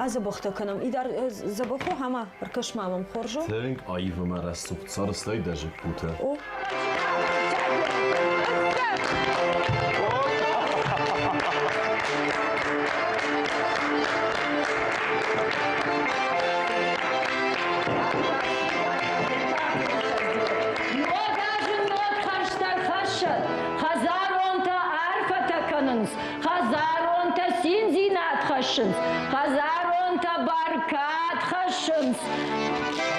Адзӕбӕхтӕ кӕнӕм. Идар дзӕбӕх у, ӕмӕ ӕркӕс ма мӕм, хорз у? Тынг аив ӕмӕ рӕсугъд сарӕзтай дӕ зыппутӕ. О. Ног азы ног хӕрзтӕ хӕссӕд, хӕдзаронтӕ арфӕтӕ кӕнынц, хӕдзаронтӕ циндзинад хӕссынц, хӕдзаронтӕ бӕркад хӕссынц.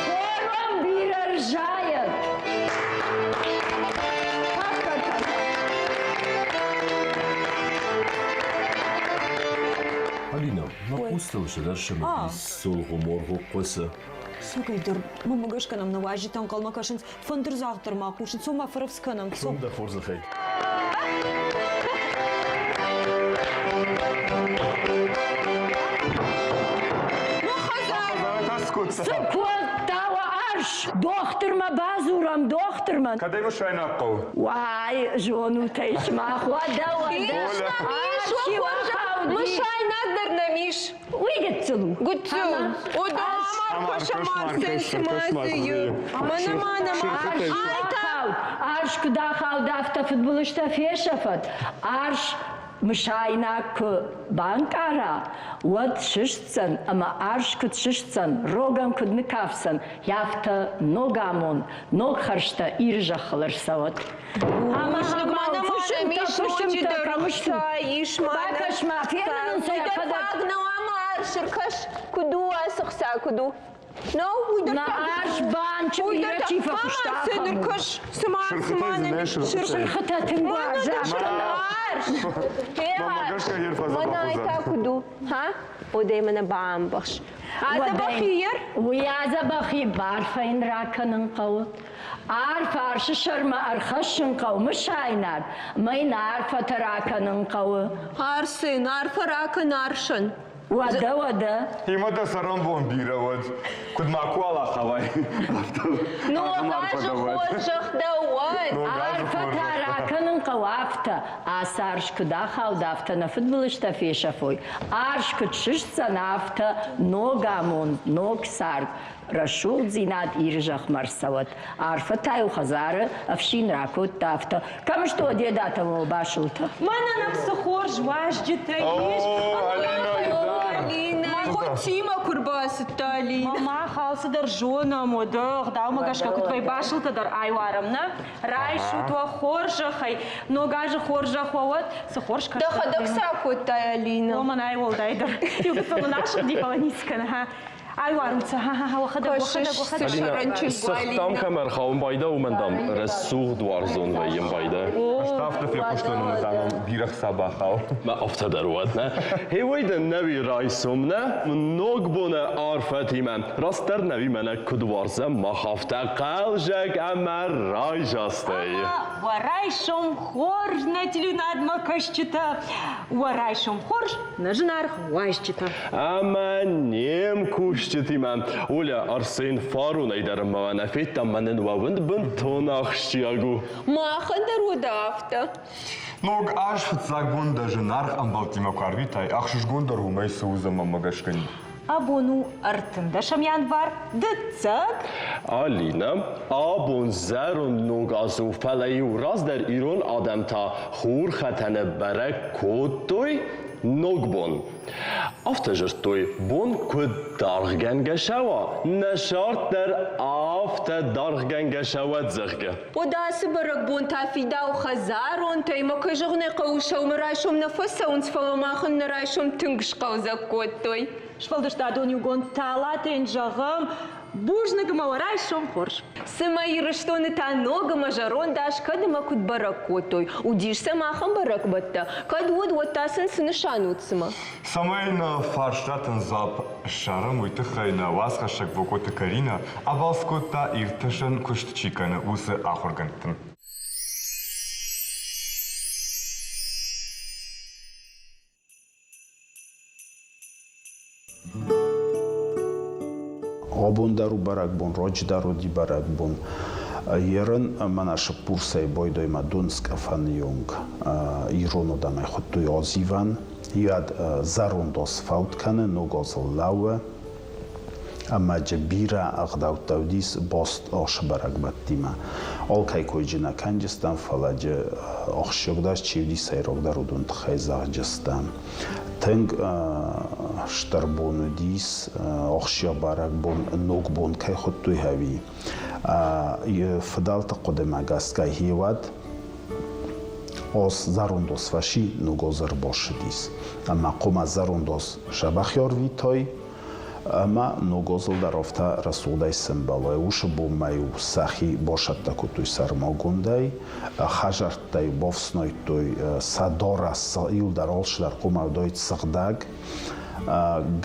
Хорон бирӕ рзайӕд. Алина, мӕ хъустыл цыдӕр сымыдис цулгъу-моргъу хъуысы. Цӕгӕйдӕр, мӕнмӕ гӕсгӕ нӕм нӕ уазджытӕ ӕнхъӕлмӕ кӕсынц, фӕндырдзагъд дӕр ма хъусын, цом ма фӕрӕвдз кӕнӕм. Цом дӕ хорзӕхӕй. Цы кодта уӕ арс? Дохтырмӕ бадзурӕм, дохтырмӕ. Кӕдӕй мысайнаг хъӕуы? Уай, зонут ӕй сымах, уӕдӕ, уӕдӕ. Ис нӕм ис, мысайнаг дӕр нӕм ис. Уый гыццыл у. Гыццыл. О, да, Арс куыд ахауд, афтӕ фыдбылызтӕ фесӕфӕд. Арс мысайнаг куы банкъара, уӕд сыстдзӕн ӕмӕ арс куыд сыстдзӕн, рогӕн куыд ныкафдзӕн, афтӕ ног амонд, ног хӕрзтӕ Иры зӕххыл ӕрцӕуӕд. Ӕмӕ фысымтӕ, фысымтӕ кӕм сты? Бакӕс-ма, фенын сӕ йӕхӕдӕг. Нӕу ӕмӕ арс ӕркӕс, куыд у ацы хца, куыд у? Нӕу, уый дӕр Нӕ арс банчы бирӕ чи фӕкуыста, ахӕм у. Сырхытӕ тынг уарзы, афтӕ нӕ. Мӕнӕй та куыд у, ха? Одӕй мӕнӕ бамбӕхс. Адзӕбӕх и Уый адзӕбӕх и, барфӕ йын ракӕнын хъӕуы. Арф арсы сӕрмӕ ӕрхӕссын хъӕуы мысайнаг, мӕ йын арфӕтӕ ракӕнын хъӕуы. Арсен, арфӕ ракӕн арсӕн. Уӕдӕ, уӕдӕ. Имӕ дӕ цӕрӕнбон бирӕ уӕд, куыд макуал ахауай, афтӕ. Ног азы хорзӕх дӕ уӕд! Арфӕтӕ ракӕнын хъӕуы афтӕ, ацы арс куыд ахауд, афтӕ нӕ фыдбылызтӕ фесӕфой. Арс куыд сыстдзӕн, афтӕ ног амонд, ног цард, рӕсугъддзинад Иры зӕхмӕ ӕрцӕуӕд. Арфӕтӕ-иу хӕдзары ӕфсин ракодта афтӕ. Кӕм сты одедатӕ ӕмӕ басылтӕ? Мӕнӕ нӕм цы хорз уазджытӕ ис! Алина, Хотимӕ куы рбацыдтӕ, Алина. Мах алцыдӕр зонӕм, уӕдӕ ӕгъдаумӕ гӕсгӕ куыд вӕййы, басылтӕ дӕр айуарӕм, нӕ? Райсут уӕ хорзӕхӕй, ног азы хорзӕх уӕ уӕд, цы хорз кӕстӕр. Дӕхӕдӕг цы акодтай, Алина? О, мӕнӕй уӕлдайдӕр. Иу гыццыл мын асыгъди, фӕлӕ ницы кӕны, ха. Айуарут сӕ, ха-ха-ха, уӕхӕдӕг, уӕхӕдӕг, уӕхӕдӕг. Алина, цыхтам кӕм ӕрхауын байда, уымӕн, дам, рӕсугъд уарзон вӕййын байда. Ӕз та афтӕ фехъуыстон, ӕмӕ, дам, бирӕ хца бахау. Мӕ афтӕ дӕр уӕд, нӕ? Гъеуый дын нӕуи райсом, нӕ? Ног боны арфӕтимӕ. Растдӕр нӕуи мӕнӕ куыд уарзӕм мах афтӕ хъӕлзӕг ӕмӕ райдзастӕй. Ӕмӕ уӕ райсом хорз, нӕ телеуынадмӕ кӕсджытӕ! Уӕ райсом хорз, нӕ зынаргъ уазджытӕ! Ӕмӕ не мкусджытимӕ Оля Арсен фаронӕй дӕр ма нӕ федтам, мӕнӕн уӕвын бынтон ахсджиаг у. Махӕн дӕр уыд афтӕ. Ног аз фыццаг бон дӕ зынаргъ ӕмбӕлттимӕ куы арвитай, ӕхсызгондӕр уымӕй цы уыдзӕн мӕнмӕ гӕсгӕ? Абон у ӕртындӕсӕм январ, дыццӕг. Алина, абон зӕронд ног аз у, фӕлӕ-иу раздӕр ирон адӕм та хурхӕтӕны бӕрӕг кодтой Ногбон. Афтӕ дзырдтой, бон куыд даргъгӕнгӕ сӕуа, нӕ сӕрд дӕр афтӕ даргъгӕнгӕ сӕуӕд, зӕгъгӕ. Уӕдӕ ацы бӕрӕгбон та фидауы хӕдзаронтӕй ӕмӕ кӕй зӕгъын ӕй хъӕуы, сӕумӕрайсом нӕ фӕцӕуынц, фӕлӕ махӕн нӕ райсом тынг схъӕлдзӕг кодтой. Сфӕлдыстадон иугонд Талатӕн зӕгъӕм, бузныг ӕмӕ уӕ райсом хорз. Цымӕ Ирыстоны та ног ӕмӕ зӕронд аз кӕд ӕмӕ куыд бӕрӕг кодтой? Уыдис сӕм ахӕм бӕрӕгбӕттӕ? Кӕд уыд, уӕд та сын цы нысан уыд цымӕ? Цӕмӕй нӕ фарстатӕн дзуапп ссарӕм, уый тыххӕй нӕ уацхӕссӕг Бокоты Каринӕ абалц кодта, иртасӕн куыст чи кӕны, уыцы ахуыргӕндтӕн. Абон дӕр у бӕрӕгбон, раджы дӕр уыди бӕрӕгбон. Ерын мӕнӕ сыппурсӕй байдоймӕ донскъӕфӕны онг ирон адӕмӕй хуыдтой Азивӕн. Йӕд зӕронд ос фӕуд кӕны, ног осыл лӕууы, ӕмӕ джы бирӕ ӕгъдӕуттӕ уыдис бост осы бӕрӕгбӕттимӕ. Алкӕй кой джы нӕ кӕнджыстӕм, фӕлӕ джы охсиогдӕр чи уыди, сӕйрагдӕр уыдон тыххӕй зӕгъджыстӕм. Тынг стыр бон уыдис, охсиаг бӕрӕгбон ног бон кӕй хуыдтой ӕви. Фыдӕлты хъуыдымӕ гӕсгӕ гъеуӕд ос зӕронд ос фӕси ног оз ӕрбассыдис. Ӕмӕ хъуымӕ зӕронд ос сӕбӕх ӕрвитой, ӕмӕ ног озыл дӕр афтӕ рӕсугъдӕй сӕмбӕлой. Уыцы бонмӕ-иу сӕхи басӕттӕ кодтой сӕрмагондӕй, хӕдзӕрттӕ-иу бафснайдтой сӕ дарӕс, иуылдӕр алчидӕр хъуамӕ уыдаид сыгъдӕг.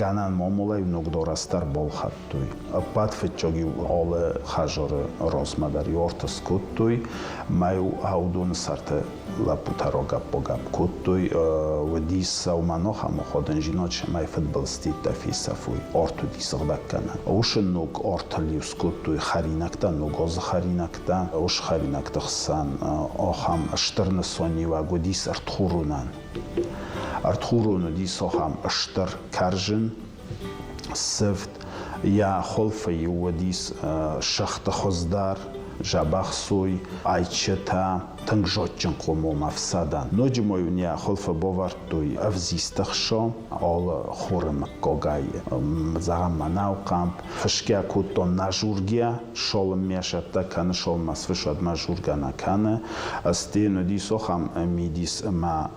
Гӕнӕн мамулӕй ног дарӕс дӕр балхӕдтой. Ӕппӕт фыццаг-иу алы хӕдзары размӕ дӕр арт скодтой, мӕ-иу уыдоны сӕрты лӕппутӕ рагӕпп-багӕпп кодтой, уыди сӕумӕ ахӕм аходӕнзинад, цӕмӕй фыдбылызтӕ фесӕфой, арт уыди сыгъдӕггӕнӕн. Уыцы ног артыл-иу скодтой хӕринӕгтӕ, ног азы хӕринӕгтӕ. Уыцы хӕринӕгты хсӕн ахӕм стыр нысаниуӕг уыдис ӕртхуронӕн. Ӕртхурон уыдис ахӕм стыр кӕрзын, сыфт, йӕ хуылфы-иу уыдис сыгъты хуыздӕр, дзӕбӕх сой, ӕйчытӕ, тынг зондджын хъомыл ӕфсадӕн. Ноджы ма-иу нӕ хуылфы бавӕрдтой ӕвзисты хсӕ алы хоры мыггагӕй, зӕгъӕм, мӕнӕу, хъӕмп. Фысгӕ кодтон нӕ солынмӕ сӕттӕ кӕны, солынмӕ сфысӕдмӕ жургӕ нӕ кӕны. Стен уыдис ахӕм мидис ӕмӕ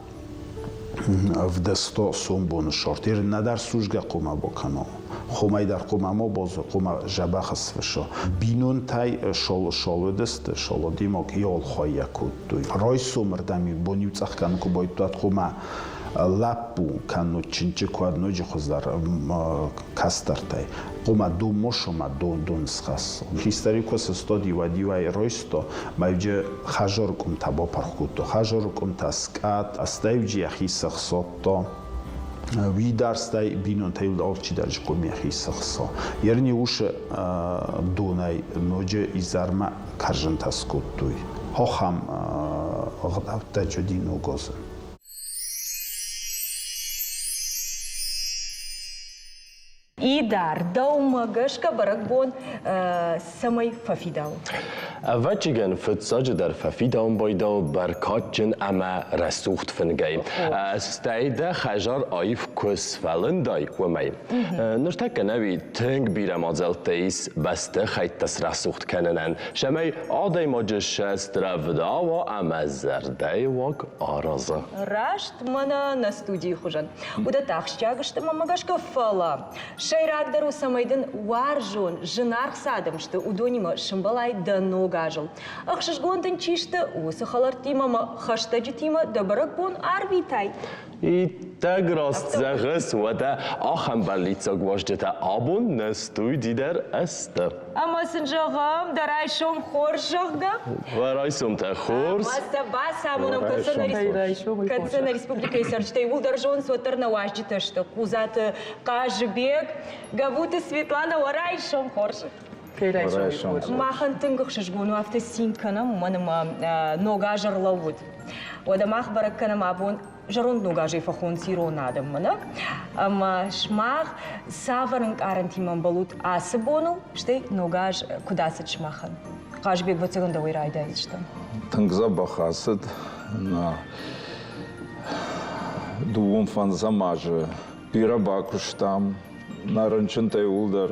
ӕвдӕсто сомбоны сортир нӕдӕр сужгӕ хъуамӕ бакӕно, хомӕй дӕр хъуамӕ ма базо, хъуамӕ дзӕбӕх сфысо. Бинонтӕй шол шолыдысты, шолодимок иолхойӕ кодтой. Райсомырдӕм-иу бон-иу цъӕх кӕнын куы байдыдтат, хъуамӕ лӕппу кӕннод чынчы куы ноджы хуыздӕр кӕстӕртӕй. Хъуамӕ дон мосомӕ дон дон схӕссон. Хистӕр-иу куы сыстад, уӕд-иу ӕй райста, мӕ-иу хӕдзары къуымтӕ бапырх кодта. Хӕдзары къуымтӕ скъӕт, стӕй-иу йӕхи сыхсадта. Уый дӕр стӕй бинонтӕй алчидӕр къуым йӕхи сыхса. Ерни усы донӕй ноджы изӕрмӕ кӕрзынтӕ скодтой. Ахӕм ӕгъдӕуттӕ уыди ногазы. Идар, дӕумӕ гӕсгӕ бӕрӕгбон цӕмӕй фӕфидауы? Ӕвӕццӕгӕн, фыццаджыдӕр фӕфидауын байдауы бӕркадджын ӕмӕ рӕсугъд фынгӕй. Стӕй дӕ хӕдзар аив куы сфӕлындай, уымӕй. Ныртӕккӕ нӕуи тынг бирӕ мадзӕлттӕ ис бӕстыхӕйттӕ срӕсугъд кӕнынӕн, цӕмӕй адӕймаджы сӕст рӕвдауа ӕмӕ зӕрдӕйы уаг араза. Раст мӕнӕ нӕ студийы хуызӕн. Уыдӕттӕ ахсджиаг сты мӕнмӕ гӕсгӕ, фӕлӕ сӕйрагдӕр у, цӕмӕй дын уарзон, зынаргъ цы адӕм сты, уыдонимӕ сымбӕлай дӕ ног азыл. Ӕхсызгон дын чи сты, уыцы хӕлӕрттимӕ ӕмӕ хӕстӕджытимӕ дӕ бӕрӕгбон арвитай. Иттӕг раст зӕгъыс, уӕдӕ ахӕм бӕллиццаг уазджытӕ абон нӕ студи дӕр ӕсты. Ӕмӕ сын зӕгъӕм, дӕ райсом хорз, зӕгъгӕ. Уӕ райсомтӕ хорз. Ӕмӕ сӕ бацамонӕм, кӕд сӕ нӕ республикӕйы цӕрджытӕ иууылдӕр зонынц, уӕддӕр нӕ уазджытӕ сты. Хъузаты Хъазыбег, Габуты Светлана, уӕ райсом хорз. Махӕн тынг ӕхсызгон у, афтӕ цин кӕнӕм, уымӕн ӕмӕ ног аз ӕрлӕууыд. Уӕдӕ мах бӕрӕг кӕнӕм абон зӕронд ног азӕй фӕхонынц ирон адӕммӕ, нӕ? Ӕмӕ сымах цавӕр ӕнкъарӕнтимӕ ӕмбӕлут ацы боныл, стӕй ног аз куыд ацыд сымахӕн? Хъазбег, ӕвӕццӕгӕн дӕуӕй райдайдзыстӕм. Тынг дзӕбӕх ацыд. Дыууын фӕндзӕм азы бирӕ бакуыстам. Нӕ рынчынтӕ иууылдӕр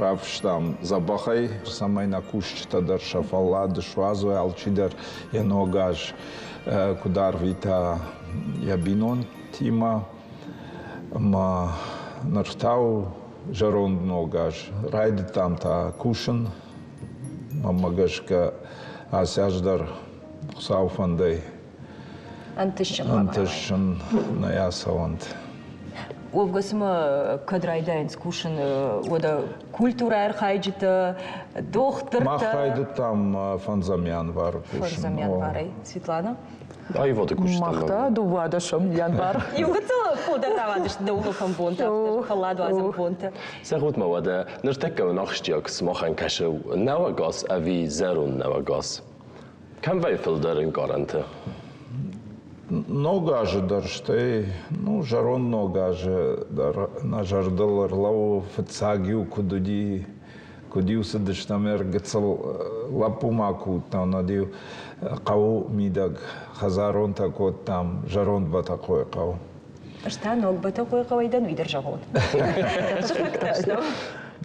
рафыстам дзӕбӕхӕй, цӕмӕй нӕ кусджытӕ дӕр сӕ фӕллад суадзой, алчидӕр йӕ ног аз куыд арвита йӕ бинонтимӕ. Ӕмӕ ныр та у зӕронд ног аз. Райдыдтам та кусын. Мӕнмӕ гӕсгӕ ацы аз дӕр Хуыцауы фӕндӕй ӕнтыстджын нӕ ацӕуӕнт. Уӕвгӕ цымӕ кӕд райдайынц кусын уӕдӕ культурӕйы архайджытӕ, дохтыртӕ? Мах райдыдтам фӕндзӕм январы кусын. Фӕндзӕм январӕй. Светлана? Аивады куыстӕн. Мах та дыууадӕсӕм январ. Иугыццыл фылдӕр рауадысты дӕ улӕфӕн бонтӕ, фӕлладуадзӕн бонтӕ. Зӕгъут ма уӕдӕ, ныртӕккӕ уын ахсджиаг сымахӕн кӕсы нӕуӕг аз ӕви зӕронд нӕуӕг аз? Кӕм вӕййы фылдӕр ӕнкъарӕнтӕ? Ног азы дӕр стӕй, ну, зӕронд ног азы дӕр нӕ зӕрдыл ӕрлӕууы, фыццаг-иу куыд уыди, куыд-иу цыдыстӕм ӕргыцыл лӕппу ма куы уыдтӕн, уӕд-иу хъӕуы мидӕг хӕдзаронтӕ кодтам зӕронд Бӕтӕхъойы хъӕу. Ӕз та ног Бӕтӕхъойы хъӕуӕй дӕн, уый дӕр зӕгъон. Сыхӕгтӕ стӕм.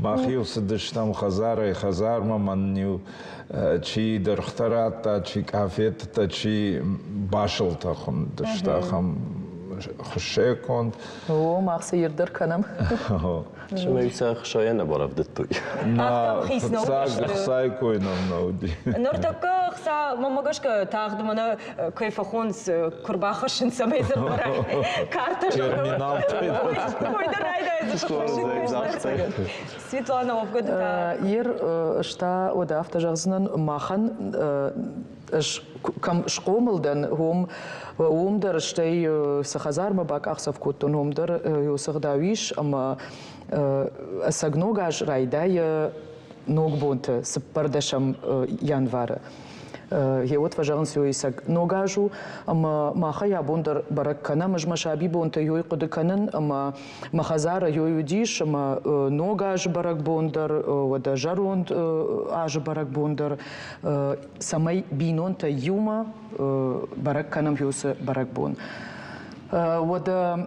Мах-иу цыдыстӕм хӕдзарӕй хӕдзармӕ, мӕн-иу чи дыргътӕ радта, чи къафеттӕ, чи басылтӕ хуындысты, ахӕм хуыссӕггонд. О, мах сӕ ирддӕр кӕнӕм. Цымӕ сӕ ӕхсайӕ нӕ барӕвдыдтой? Нӕ, фыццаг ӕхцайы кой нӕм нӕ уыди. Ныртӕккӕ ӕхца, мӕнмӕ гӕсгӕ, тагъд мӕнӕ кӕй фӕхонынц, куы рбахӕссынц, цӕмӕй дзы картӕ Терминалтӕй. Ой, дӕр райдайдзысты Светлана Овгоды та. Ер ста уӕдӕ афтӕ зӕгъдзынӕн, махӕн ӕз кӕм схъомыл дӕн, уым уым дӕр стӕй цы хӕдзармӕ бакъахдзӕф кодтон, уым дӕр уыцы ӕгъдау ис ӕмӕ ӕцӕг ног аз райдайы ногбонты цыппӕрдӕсӕм январы. Гъеуӕд фӕзӕгъынц ёисӕг ног аз у, ӕмӕ махӕй абон дӕр бӕрӕг кӕнӕм. Ӕз мӕ сабибонтӕ ёй хъуыды кӕнын, ӕмӕ мӕ хӕдзары ёй уыдис, ӕмӕ ног азы бӕрӕгбон дӕр, уӕдӕ зӕронд азы бӕрӕгбон дӕр, цӕмӕй бинонтӕ иумӕ бӕрӕг кӕнӕм уыцы бӕрӕгбон. Уӕдӕ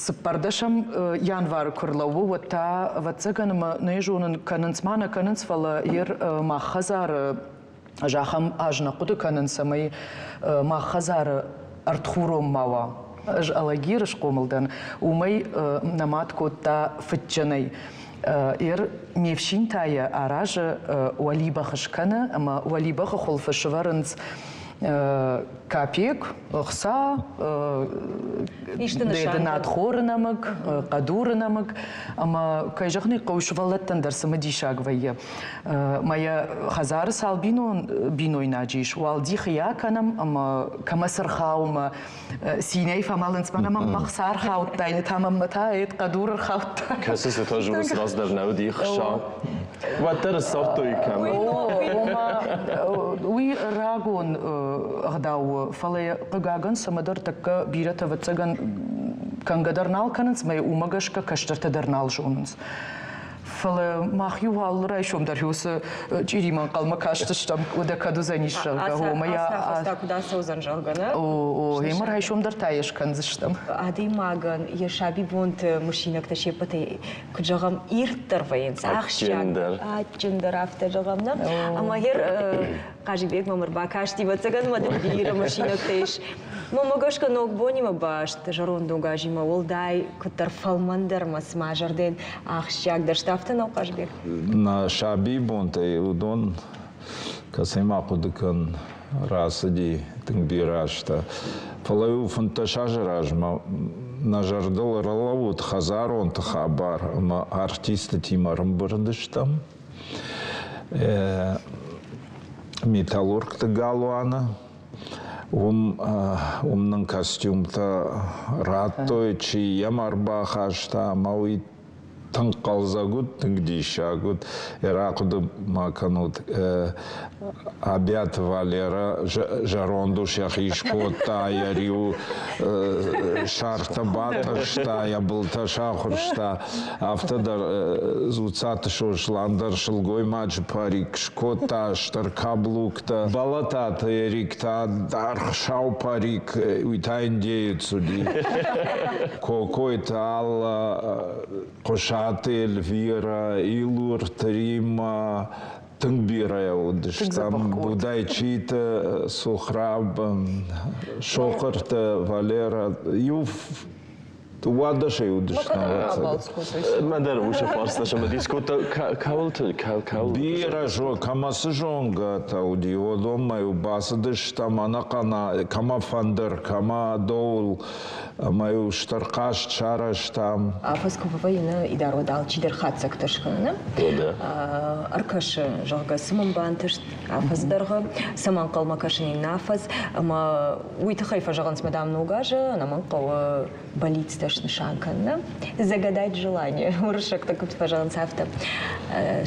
цыппӕрдӕсӕм январы куы рлӕууы, уӕд та, ӕвӕццӕгӕн, ӕмӕ нӕ зонын, кӕнынц ма нӕ кӕнынц, фӕлӕ ер мах хӕдзары ӕз ахӕм аз нӕ хъуыды кӕнын, цӕмӕй мах хӕдзары ӕртхурон ма уа. Ӕз Алагиры схъомыл дӕн, уымӕй нӕ мад кодта фыдджынӕй. Ер ме фсин та йӕ аразы уӕлибӕх скӕны ӕмӕ уӕлибӕхы хуылфы сывӕрынц капек, ӕхца, дедынадхоры нӕмыг, хъӕдуры нӕмыг ӕмӕ, кӕй зӕгъын ӕй хъӕуы, сывӕллӕттӕн дӕр цымыдисаг вӕййы. Мӕ йӕ хӕдзары цал бинойнаджы ис, уал дихы йӕ акӕнӕм ӕмӕ кӕмӕ цы рхауы мӕ цинӕй фӕмӕлынц, мӕнӕ мӕм ӕхца ӕрхаудта, та мӕм та эд хъӕдур ӕрхаудта. Кӕцы цы тоже уыцы раздӕр нӕ уыди хса. Уӕддӕр ссардтой кӕм. Ома уый рагон ӕгъдау у, фӕлӕ хъыгагӕн цӕмӕдӕр тӕккӕ бирӕтӕ ӕвӕццӕгӕн кӕнгӕ дӕр нал кӕнынц, мӕ уымӕ гӕсгӕ кӕстӕртӕ дӕр нал зонынц. Фӕлӕ мах-иу алы райсом дӕр уыцы чъиримӕ ӕнхъӕлмӕ кастыстӕм, уӕдӕ кӕд уыдзӕнис, зӕгъгӕ, омӕ йӕ Ацы куыд ацӕудзӕн, зӕгъгӕ, нӕ? О, о, ӕмӕ райсом дӕр та йӕ скӕндзыстӕм. Адӕймагӕн йӕ сабибонты мысинӕгтӕ се ппӕтӕй, куыд зӕгъӕм, ирддӕр вӕййынц, ахсджиагдӕр, адджындӕр, афтӕ зӕгъӕм, нӕ? Ӕмӕ гъер Хъазыбег мӕм ӕрбакасти, ӕвӕццӕгӕн мӕ дын бирӕ мысинӕгтӕ ис. Мӕнмӕ гӕсгӕ ногбонимӕ баст зӕронд ног азимӕ уӕлдай куыддӕр фӕлмӕндӕр мӕ цыма зӕрдӕйӕн ахсджиагдӕр сты, афтӕ нӕу, Хъазбег? Нӕ сабийбонтӕй уыдон, кӕцӕй ма хъуыды кӕн, рацыди тынг бирӕ азтӕ. Фӕлӕ-иу 15 азы размӕ нӕ зӕрдыл ӕрлӕууыд хӕдзаронты хабар ӕмӕ артистытимӕ ӕрӕмбырд стӕм. Металлургты галуаны. Уым, уым нын костюмтӕ радтой, чи йӕм ӕрбахаста, ӕмӕ уый тынг хъӕлдзӕг уыд, тынг диссаг уыд. Рахъуыды ма кӕнут, Абиаты Валера зӕронд ус йӕхи скодта, йӕ риу сӕртӕ батъыста, йӕ былтӕ сахуырста. Афтӕ дӕр Дзуццаты Сослан дӕр сылгоймаджы парик скодта, стыр каблуктӕ. Балататы Эрик та даргъ сау парик, уый та индеец уыди. Кокойты Алла, Хъуысаты Эльвира, Илурты Римма, тынг бирӕ уыдыстӕм. Будайчиты Сухраб, Сохъырты Валера. Иу Дыууадӕсӕй уыдыстӕм. Мӕн дӕр уыцы фарста цымыдис кодта, кӕуылты, кӕуылты. Бирӕ кӕмӕ цы зонгӕтӕ уыди, уыдонмӕ-иу бацыдыстӕм ӕнӕхъӕн, кӕмӕ фӕндыр, кӕмӕ доул, ӕмӕ-иу стыр хъазт сарӕзтам. Афӕдз куы фӕвӕййы, идар уӕд алчидӕр хатдзӕгтӕ скӕны. Ӕркӕсы, зӕгъгӕ, цы мын бантыст афӕдзы дӕргъы, цӕмӕ ӕнхъӕлмӕ кӕсын иннӕ афӕдз, ӕмӕ уый тыххӕй фӕзӕгъынц, мадам, ног азы ӕнӕмӕнг хъӕуы бӕллицтӕ. снысан кӕнын. Загадать желание, уырыссӕгтӕ куыд фӕзӕгъынц, афтӕ.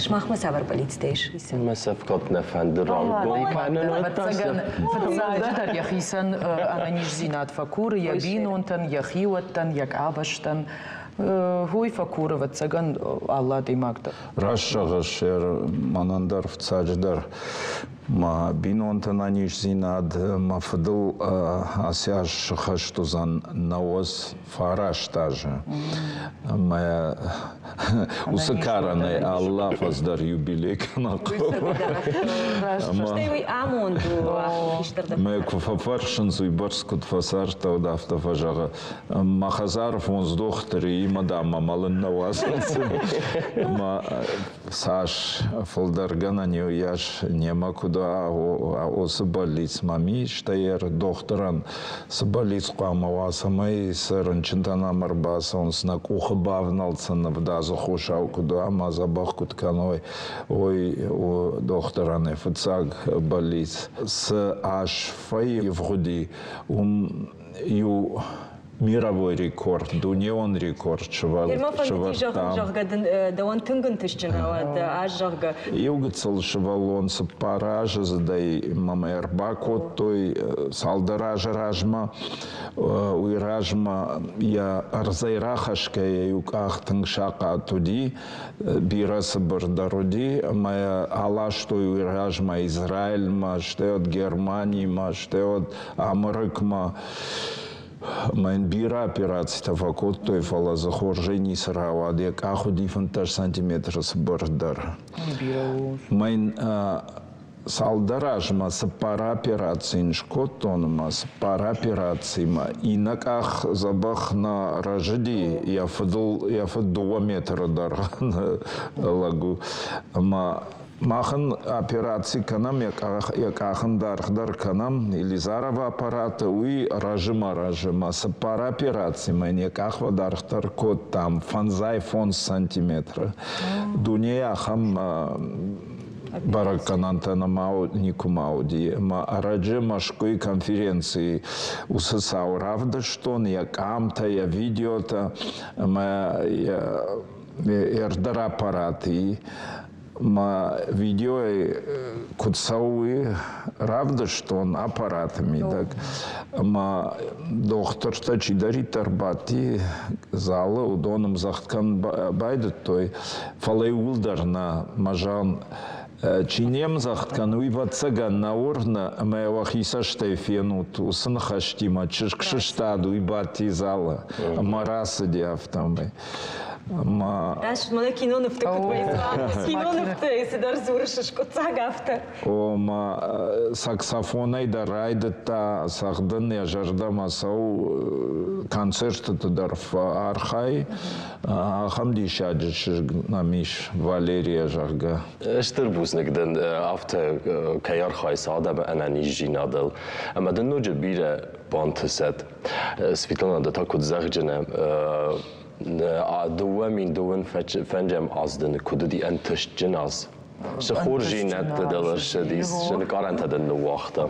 Сымахмӕ цавӕр бӕллицтӕ ис? Мӕ сӕфкат нӕ фӕнды раргом кӕнын. Ӕвӕццӕгӕн, фыццаджыдӕр йӕхицӕн ӕнӕниздзинад фӕкуры йӕ бинонтӕн, йӕ хиуӕттӕн, йӕ къабӕзтӕн. Уый фӕкуры, ӕвӕццӕгӕн, алы адӕймаг дӕр. Раст зӕгъыс, мӕнӕн дӕр фыццаджыдӕр мӕ бинонты ӕнӕниздзинад, мӕ фыдыл ацы аз сыхӕст уыдзӕн 99 азы. Ӕмӕ уыцы карӕнӕй алы афӕдз дӕр юбилей кӕнӕ хъӕуы. Стӕй уый амонд у хистӕр дӕр. Мӕ куы фӕфӕрсынц, уыйбӕрц куыд фӕцардтӕ, уӕд афтӕ фӕзӕгъы, мӕ хӕдзары фондз дохтыры имӕ, дам, мӕ мӕлын нӕ уадзынц. Ӕмӕ цас фылдӕр гӕнӕн и, уыйас немӕ куыд уа, уыцы бӕллиц мӕм и, стӕй дохтырӕн цы бӕллиц хъуамӕ уа, цӕмӕй сӕ рынчынтӕ нӕм ӕрбацӕуынц, нӕ къухы бавнӕлд сын ӕвдадзы хосау куыд уа ӕмӕ дзӕбӕх куыд кӕной, уый у дохтырӕн йӕ фыццаг бӕллиц. Цы аз фӕивгъуыди, уым иу мировой рекорд, дунеон рекорд Ма фӕндыди зӕгъын, зӕгъгӕ дын дӕуӕн тынг ӕнтыстджын рауад аз, зӕгъгӕ. Иу гыццыл сывӕллон цыппар азыдзыдӕй мӕм ӕрбакодтой цалдӕр азы размӕ. Уый размӕ йӕ ӕрдзӕй рахӕсгӕйӕ иу къах тынг сахъат уыди, бирӕ цыбырдӕр уыди, ӕмӕ йӕ аластой уый размӕ Израильмӕ, стӕй уӕд Германимӕ, стӕй уӕд Амырыкмӕ. Мӕн бирӕ операцитӕ фӕкодтой, фӕлӕ дзы хорзӕй ницы рауад. Йӕ къах уыди 15 сантиметры цыбырдӕр. Мӕн цалдӕр азмӕ цыппар операцийы йын скодтон ӕмӕ цыппар операцимӕ иннӕ къах дзӕбӕх нӕ рӕзыди, йӕ фыдыл йӕ фыд дыууӕ метры дӕргъӕн лӕг у. Ӕмӕ Мах ын операци кӕнӕм, йӕ къах ын даргъдӕр кӕнӕм Елизаровы аппараты, уый разымӕ-разымӕ цыппар операцимӕ йын йӕ къах фӕдаргъдӕр кодтам фӕндзай фондз сантиметры. Дунейы ахӕм бӕрӕггӕнӕнтӕ нӕма никуыма уыди. Ӕмӕ ӕрӕджы Мӕскуыйы конференцийы уыцы цау равдыстон, йӕ къамтӕ, йӕ видеотӕ ӕмӕ йӕ ӕрдӕр аппараты Мӕ видеойы куыд цӕуы, равдыстон аппараты мидӕг. Ӕмӕ дохтыртӕ чидӕриддӕр бадти залы, уыдон ӕмдзӕгъд кӕнын байдыдтой, фӕлӕ иууылдӕр нӕ, мӕ зӕгъын, чи не мдзӕгъд кӕны, уый ӕвӕццӕгӕн нӕ уырны ӕмӕ уӕхи цӕстӕй фенут, уыцы ныхӕстимӕ чызг сыстад, уый бадти залы ӕмӕ рацыди афтӕмӕй. Раст мӕнӕ кинонывты куыд вӕййы, кинонывты цыдӕр дзурыс скъуыддзаг афтӕ. Ома саксофонӕй дӕр райдыдта цӕгъдын, йӕ зӕрдӕмӕ цӕуы, концертыты дӕр фӕархайы. Ахӕм диссаджы чызг нӕм ис, Валерия, зӕгъгӕ. Стыр бузныг дын, афтӕ кӕй архайыс адӕмы ӕнӕниздзинадыл. Ӕмӕ дын ноджы бирӕ бантысӕд. Светлана, ды та куыд зӕгъджынӕ, 2025 аз дын куыд уыди ӕнтыстджын аз? Цы хорздзинӕдтӕ дыл ӕрцыдис, цы нкъарӕнтӕ дын ныууагъта?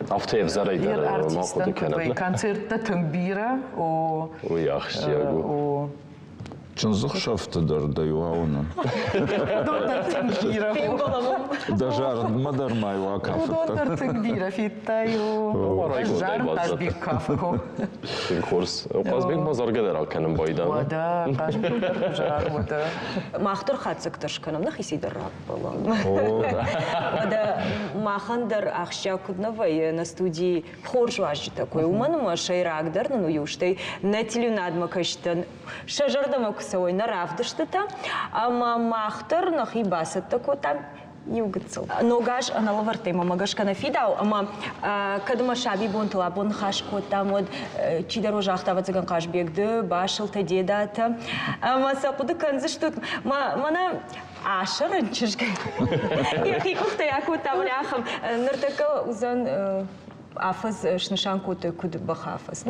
Афтӕ ӕвзӕрӕй дӕр ма хъуыды кӕнӕм. Концерттӕ тынг бирӕ. Уый ахсджиаг у. Чындзыхсӕвты дӕр дӕ иу ауынын. Уыдон дӕр тынг бирӕ. Дӕ зардмӕ дӕр ма иу акафыдтӕн. Уыдон дӕр тынг бирӕ федтай. Ӕз зарын Хъазбег кафы. Тынг хорз. Хъазбег ма заргӕ дӕр акӕнын байдайы. Уӕдӕ, Хъазбег дӕр куы зары, уӕдӕ. Мах дӕр хатдзӕгтӕ скӕнӕм, нӕхицӕй дӕр раппӕлӕм. Уӕдӕ махӕн дӕр ахсджиаг куыд нӕ вӕййы нӕ студийы хорз уазджытӕ куы, уымӕн ӕмӕ сӕйрагдӕр нын у иу, стӕй нӕ телеуынадмӕ кӕсджытӕн сӕ зӕрдӕмӕ куы цӕуой нӕ равдыстытӕ, ӕмӕ мах дӕр нӕхи бацӕттӕ кодтам иу гыццыл. Ног аз ӕнӕлӕвӕрдтӕй мӕмӕ гӕсгӕ нӕ фидау, ӕмӕ кӕд мӕ сабибонтыл абон ныхас кодтам, уӕд чидӕр о загъта, ӕвӕццӕгӕн, Хъазбег ды, басылтӕ, дедатӕ. Ӕмӕ сӕ хъуыды кӕндзыстут, мӕнӕ асӕрӕн чызг йӕхи къухтӕй акодта мӕнӕ ахӕм. Ныртӕккӕ уыдзӕн афӕдз снысан кодтой куыд бӕхы афӕдз.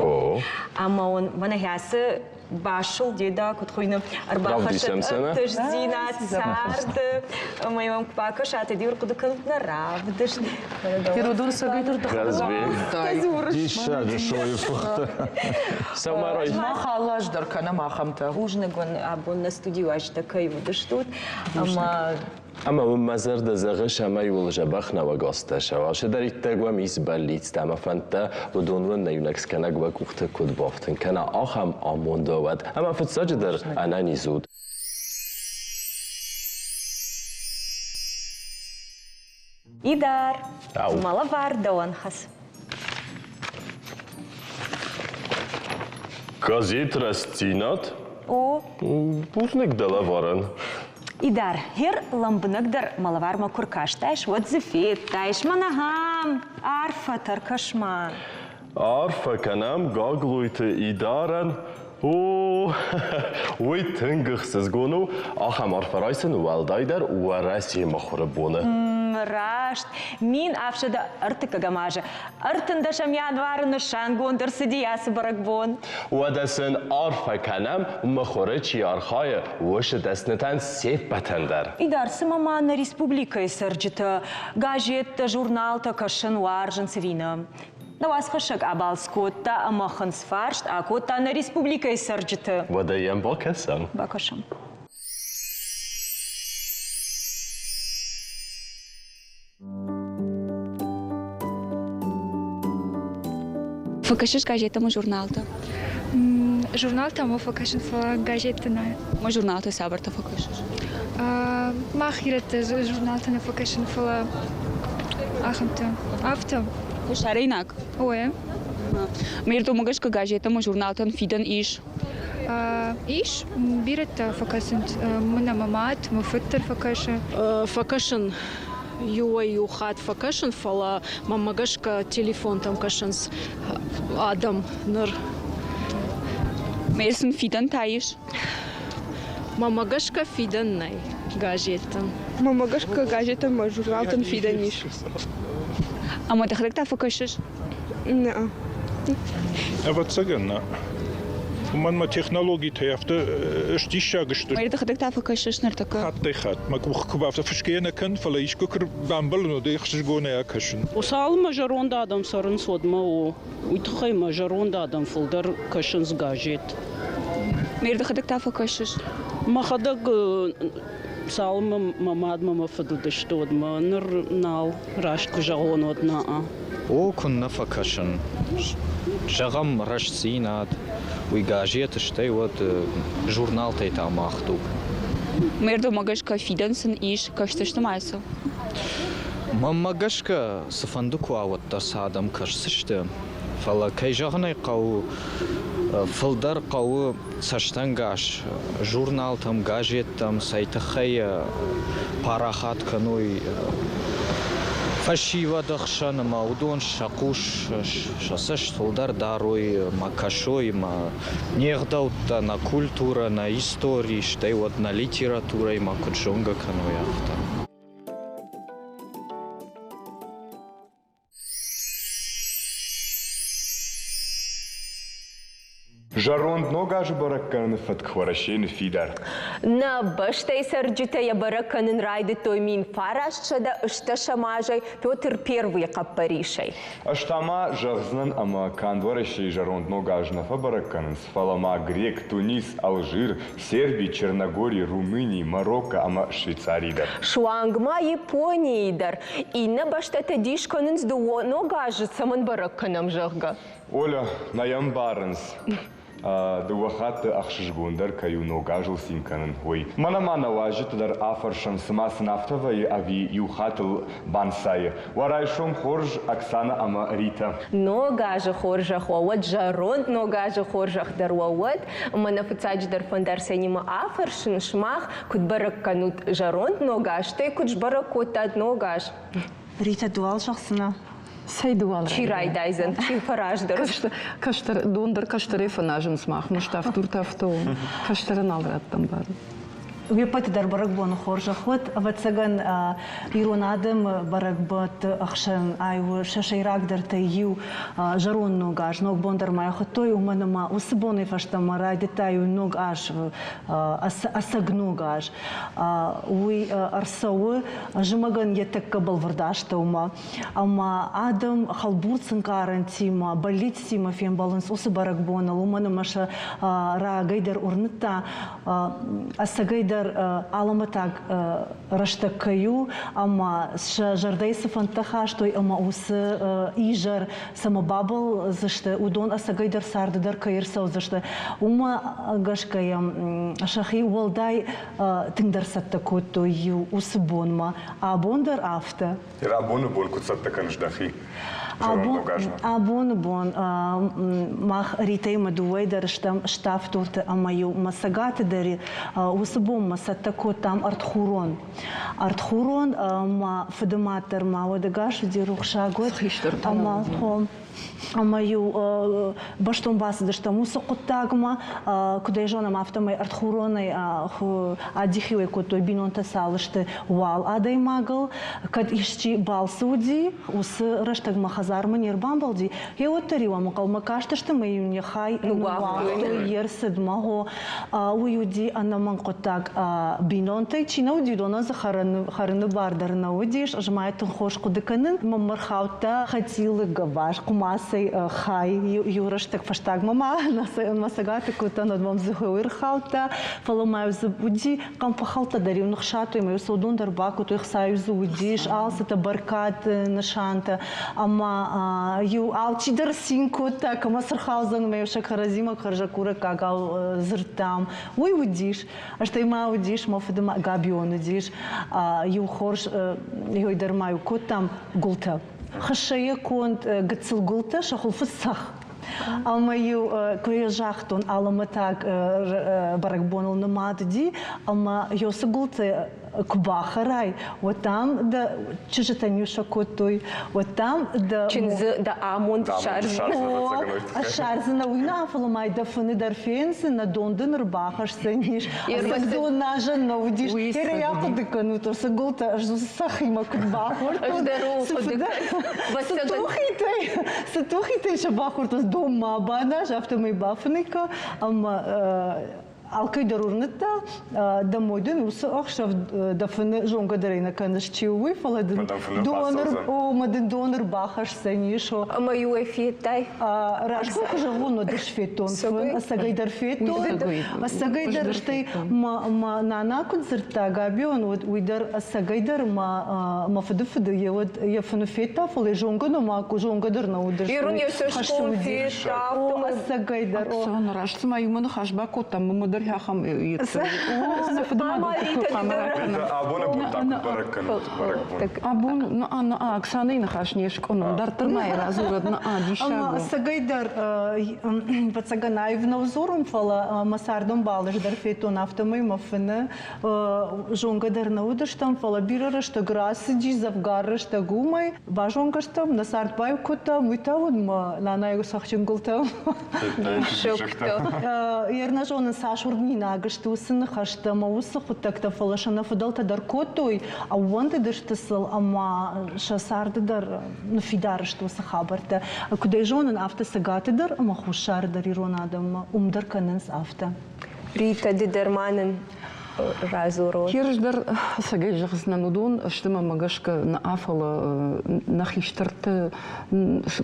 Ӕмӕ мӕнӕ ацы Басыл деда, куыд хуыйны, ӕрбахӕссӕд ӕнтыстдзинад царды. Ӕмӕ йӕм куы бакӕсат, уӕд-иу ӕрхъуыды кӕнут нӕ равдыст. Геродон сӕгӕйдӕр дыхӕдӕг Диссаджы сойы фыхтӕ. Сӕумӕрай. Мах алы аз дӕр кӕнӕм ахӕмтӕ. Бузныг уын, абон нӕ студийы уазджытӕ кӕй уыдыстут. Ӕмӕ Ӕмӕ уын мӕ зӕрдӕ зӕгъы, цӕмӕй уыл дзӕбӕх нӕуӕгазтӕ сӕуа. Цыдӕриддӕр уӕм ис бӕллицтӕ ӕмӕ фӕндтӕ, уыдон уын нӕ иунӕг скӕнӕг уӕ къухты куыд бафтын кӕна, ахӕм амонд уӕ уӕд. Ӕмӕ фыццаджыдӕр ӕнӕниз ут. Идар, мӕ лӕвар дӕуӕн хӕс. Газет «Рӕстдзинад»? О. Бузныг дӕ лӕварӕн. Идар, хер лӕмбынӕгдӕр мӕ лӕвармӕ куы ркастаис, уӕд дзы федтаис мӕнӕ ахӕм арфӕтӕ ркӕс-ма. Арфӕ кӕнӕм Гаглойты Идарӕн. О, уый тынг ӕхсызгон у. Ахӕм арфӕ райсын уӕлдайдӕр Уӕрӕсейы мыхуыры боны. Раст. 1730 азы 13 январы нысангонд ӕрцыди ацы бӕрӕгбон. Уӕдӕ сын арфӕ кӕнӕм, мыхуыры чи архайы, уыцы дӕснытӕн се ппӕтӕн дӕр. Идар, цымӕ ма нӕ республикӕйы цӕрджытӕ газеттӕ, журналтӕ кӕсын уарзынц ӕви нӕ? Нӕ уацхӕссӕг абалц кодта ӕмӕ хынцфарст акодта нӕ республикӕйы цӕрджыты. Уӕдӕ йӕм бакӕсӕм. Бакӕсӕм. Фӕкӕсыс газеттӕ ӕмӕ журналтӕ? Журналтӕ ма фӕкӕсын, фӕлӕ газетты нӕ. Ма журналтӕ цавӕртӕ фӕкӕсыс? Мах ирӕттӕ журналтӕ нӕ фӕкӕсын, фӕлӕ ахӕмтӕ. Афтӕ. Фӕсарӕйнаг? Ой. Ме рдомӕ гӕсгӕ газеттӕ ӕмӕ журналтӕн фидӕн ис? Ис. Бирӕтӕ фӕкӕсынц. Мӕнӕ мӕ мад, мӕ фыд дӕр фӕкӕсы. Фӕкӕсын иуӕй-иу хатт фӕкӕсын, фӕлӕ мӕнмӕ гӕсгӕ телефонтӕм кӕсынц адӕм ныр. Мӕ сын фидӕн та ис? Мӕнмӕ гӕсгӕ фидӕн нӕй газеттӕн. Мӕнмӕ гӕсгӕ газеттӕн ӕмӕ журналтӕн фидӕн ис. Ӕмӕ дӕхӕдӕг та фӕкӕсыс? Нӕ. Ӕвӕццӕгӕн, нӕ. Уымӕн мӕ технологитӕ афтӕ сдиссаг сты. Мӕ дӕхӕдӕг та фӕкӕсыс ныртӕккӕ? Хаттӕй-хатт. Мӕ къух куы бафта, фысгӕ нӕ кӕн, фӕлӕ искуы куы бамбӕлын, уӕд ӕй ӕхсызгонӕй акӕсын. Цалынмӕ зӕронд адӕм цӕрынц, уӕдмӕ у. Уый тыххӕй мӕ зӕронд адӕм фылдӕр кӕсынц газет. Ме рдӕхӕдӕг та фӕкӕсыс? Мӕхӕдӕг цалынмӕ мӕ мадмӕ мӕ фыд уыдысты, уӕдмӕ ныр нал, раст куы зӕгъон, уӕд нӕ. О, куыннӕ фӕкӕсын. Зӕгъӕм, Рӕстдзинад, уый газеты, стӕй уӕд журналтӕй та Мах дуг. Ме рдомӕ гӕсгӕ фидӕн сын ис, кӕсдзысты ма сыл? Мӕнмӕ гӕсгӕ, цыфӕнды куы уа, уӕддӕр сӕ адӕм кӕсдзысты. Фӕлӕ, кӕй зӕгъын ӕй хъӕуы, фылдӕр хъӕуы цӕстӕнгас журналтӕм, газеттӕм, цӕй тыххӕй парахат кӕной фӕсивӕды хсӕн ӕмӕ уыдон сӕ хъус, сӕ цӕст фылдӕр дарой ӕмӕ кӕсой ӕмӕ не гъдӕуттӕ, нӕ культурӕ, нӕ истори, стӕй уӕд нӕ литературӕимӕ куыд зонгӕ кӕной, афтӕ. Зӕронд Ног азы бӕрӕггӕнӕны фӕтк Уӕрӕсейы ныффидар. Нӕ бӕстӕйы цӕрджытӕ йӕ бӕрӕг кӕнын райдыдтой 1908 азӕй Петр Первый хъӕппӕрисӕй. Ӕз та ма зӕгъдзынӕн ӕмӕ канд Уӕрӕсейы зӕронд Ног аз нӕ фӕбӕрӕг кӕнынц, фӕлӕ ма Грек, Тунис, Алжир, Серби, Черногори, Румыни, Марокко ӕмӕ Швейцари дӕр. Суанг ма Японийы дӕр. Иннӕ бӕстӕтӕ дис кӕнынц дыууӕ ног азы цӕмӕн бӕрӕг кӕнӕм, зӕгъгӕ. Оля, нӕ йӕ мбарынц. Дыууӕ хатты ӕхсызгондӕр кӕй у ног азыл цин кӕнын, уый. Мӕнӕ ма нӕ уазджыты дӕр афӕрсӕм, цыма сын афтӕ вӕййы ӕви иу хатт ыл банцайы. Уӕ райсом хорз, Оксана ӕмӕ Ритӕ. Ног азы хорзӕх уӕ уӕд, зӕронд ног азы хорзӕх дӕр уӕ уӕд. Ӕмӕ нӕ фыццаджыдӕр фӕнды Арсенимӕ афӕрсын, сымах куыд бӕрӕг кӕнут зӕронд ног аз, стӕй куыд сбӕрӕг кодтат ног аз? Ритӕ, ду уал зӕгъдзынӕ? Цӕй дуал Чи райдайдзӕн, чи фӕраздӕр? Кӕстӕр, дон дӕр кӕстӕрӕй фӕназынц мах, мыстафтуртӕ афтӕ у. Кӕстӕры нал раттӕм бар. Уе ппӕты дӕр бӕрӕгбоны хорзӕх уӕд. Ӕвӕццӕгӕн, ирон адӕмы бӕрӕгбӕтты ӕхсӕн ай у сӕ сӕйрагдӕртӕй иу зӕронд ног аз. Ног бон дӕр ма йӕ хуыдтой, уымӕн ӕмӕ уыцы бонӕй фӕстӕмӕ райдыдта иу ног аз, ӕцӕг ног аз. Уый ӕрцӕуы зымӕгӕн йӕ тӕккӕ бӕлвырд астӕумӕ. Ӕмӕ адӕм хӕлбурц ӕнкъарӕнтимӕ, бӕллицтимӕ фембӕлынц уыцы бӕрӕгбоныл, уымӕн ӕмӕ сӕ рагӕй дӕр уырныдта, ӕцӕгӕйдӕр алӕмӕтаг рӕстӕг кӕй у, ӕмӕ сӕ зӕрдӕйы цы фӕндтӕ хастой ӕмӕ уыцы изӕр цӕмӕ бабӕлдзысты, уыдон ӕцӕгӕйдӕр царды дӕр кӕй ӕрцӕудзысты, уымӕ гӕсгӕ йӕм сӕхи уӕлдай тынгдӕр цӕттӕ кодтой иу уыцы бонмӕ. Абон дӕр афтӕ. Абоны бон куыд цӕттӕ кӕныс дӕхи? Абоны бон мах Ритӕимӕ дыууӕ дӕр стӕм ставддурты ӕмӕ-иу мӕ цӕгаты дӕр уыцы бонмӕ цӕттӕ кодтам ӕртхурон. Ӕртхурон мӕ фыды мад дӕр ма уӕдӕгас уыди рухсаг уӕд. Ӕмӕ ӕмӕ-иу бӕстон бацыдыстӕм уыцы хъуыддагмӕ. Куыд ӕй зонӕм, афтӕмӕй ӕртхуронӕй адихиуӕй кодтой бинонтӕ цал сты, уал адӕймагыл. Кӕд исчи балцы уыди, уыцы рӕстӕгмӕ хӕдзармӕ не рбамбӕлди, гъе уӕддӕр-иу ӕм ӕнхъӕлмӕ кастысты ӕмӕ-иу не хай ныууагътой йе рцыдмӕ. Уый уыди ӕнӕмӕнг хъуыддаг. Бинонтӕй чи нӕ уыди, уыдонӕн дзы хӕрыны бар дӕр нӕ уыдис. Ӕз ма йӕ тынг хорз хъуыды кӕнын. Мӕм ӕрхаудта хӕцъилы гӕбаз хъуымацӕй хай. Иу рӕстӕг фӕстагмӕ ма мӕ цӕгаты кодтон, уӕд мӕм дзы уый ӕрхаудта. Фӕлӕ ма дзы уыди хъӕмпыхӕлттӕ дӕр-иу ныхсадтой, ӕмӕ-иу сӕ уыдон дӕр бакодтой, хца-иу дзы уыдис, алцытӕ, бӕркад нысантӕ. Ӕмӕ иу алчидӕр цин кодта, кӕмӕ цы рхаудзӕн, ӕмӕ-иу сӕ кӕрӕдзимӕ хӕрзӕггурӕггагау дзырдтам. Уый уыдис. Стӕй ма уыдис, мӕ фыды Габион уыдис, иу хорз, иой дӕр ма-иу кодтам гуылтӕ. Хыссӕйы конд гыццыл гуылтӕ, сӕ хуылфы цӕхх. Ӕмӕ-иу куы йӕ загътон, алӕмӕтаг бӕрӕгбоныл нымад уыди, ӕмӕ йосы гуылтӕ куы бахӕрай, уӕд дам дӕ чызджытӕн-иу сӕ кодтой, уӕд дам дӕ Чындзы дӕ амонд ссардзынӕ. Ссардзынӕ уый нӕ, фӕлӕ ма дӕ фыны дӕр фендзынӕ, дон дын ӕрбахӕсдзӕнис. Ӕцӕг дон назӕн нӕ уыдис. Херӕй ахъуыды кӕнут, уыцы гуылтӕ ӕз уыцы цӕххимӕ куыд бахордтон. Цы тухитӕй, цы тухитӕй сӕ бахордтон, дон ма баназ, афтӕмӕй бафынӕй кӕ ӕмӕ алкӕй дӕр уырныдта, дӕ мой дын уыцы ӕхсӕв дӕ фыны зонгӕ дӕр ӕй нӕ кӕныс, чи у, уый, фӕлӕ дын дон о, мӕ дын дон ӕрбахӕсдзӕнис. Ӕмӕ-иу ӕй федтай? Раст куы зӕгъон, уӕд ӕз федтон фын, ӕцӕгӕй дӕр федтон. Ӕцӕгӕй дӕр, стӕй мӕ нана куыд дзырдта Габион, уӕд уый дӕр ӕцӕгӕй дӕр мӕ мӕ фыды фыды йӕ уӕд йӕ фыны федта, фӕлӕ зонгӕ нӕма зонгӕ дӕр нӕ уыдысты. Ирон йӕ цӕсгом федта, ӕцӕгӕй дӕр. Оксана, раст цыма иумӕ ныхас бакодтам, мӕ дӕр ахӕм Абоны бон та куыд бӕрӕг кӕнут бӕрӕгбон? Абон, на, Оксанайы ныхас не скъуынын, дарддӕр ма йӕ радзурӕд, на, диссаг у. Ӕцӕгӕй дӕр, ӕвӕццӕгӕн, аив нӕу дзурын, фӕлӕ мӕ цардӕмбал ӕз дӕр федтон, афтӕмӕй мӕ фыны зонгӕ дӕр нӕ уыдыстӕм, фӕлӕ бирӕ рӕстӕг рацыди, дзӕвгар рӕстӕг уымӕй. Базонгӕ стӕм, нӕ цард баиу кодтам, уый та уыд мӕ нанайы цӕхджын гуылтӕ. Йе нӕ зонын, цас уырнинаг сты уыцы ныхӕстӕ ӕмӕ уыцы хъуыддӕгтӕ, фӕлӕ сӕ нӕ фыдӕлтӕ дӕр кодтой, ӕууӕндыдысты сыл ӕмӕ сӕ царды дӕр ныффидар сты уыцы хабӕрттӕ. Куыд ӕй зонын, афтӕ Цӕгаты дӕр ӕмӕ Хуссары дӕр ирон адӕммӕ уым дӕр кӕнынц афтӕ. Ритӕ, ды дӕр ма нын радзурон. Ерыс дӕр ӕцӕгӕй зӕгъдзынӕн, уыдон сты мӕнмӕ гӕсгӕ нӕ, фӕлӕ нӕ хистӕрты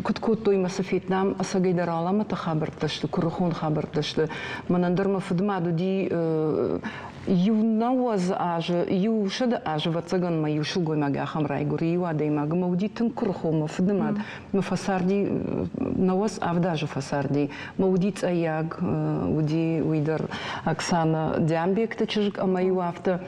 куыд кодтой мӕ цы федтам, ӕцӕгӕй дӕр алӕмӕты хабӕрттӕ сты, куырыхон хабӕрттӕ сты. Мӕнӕн дӕр мӕ фыдымад уыди иу 90 азы, 100 азы, ӕвӕццӕгӕн, мӕ иу сылгоймаг ахӕм райгуыры, иу адӕймаг ӕмӕ уыди тынг куырыхон мӕ фыдымад. Мӕ фӕцарди 97 азы фӕцарди. Мӕ уыди цъӕйаг, уыди уый дӕр Оксана Диамбекты чызг ӕмӕ-иу афтӕ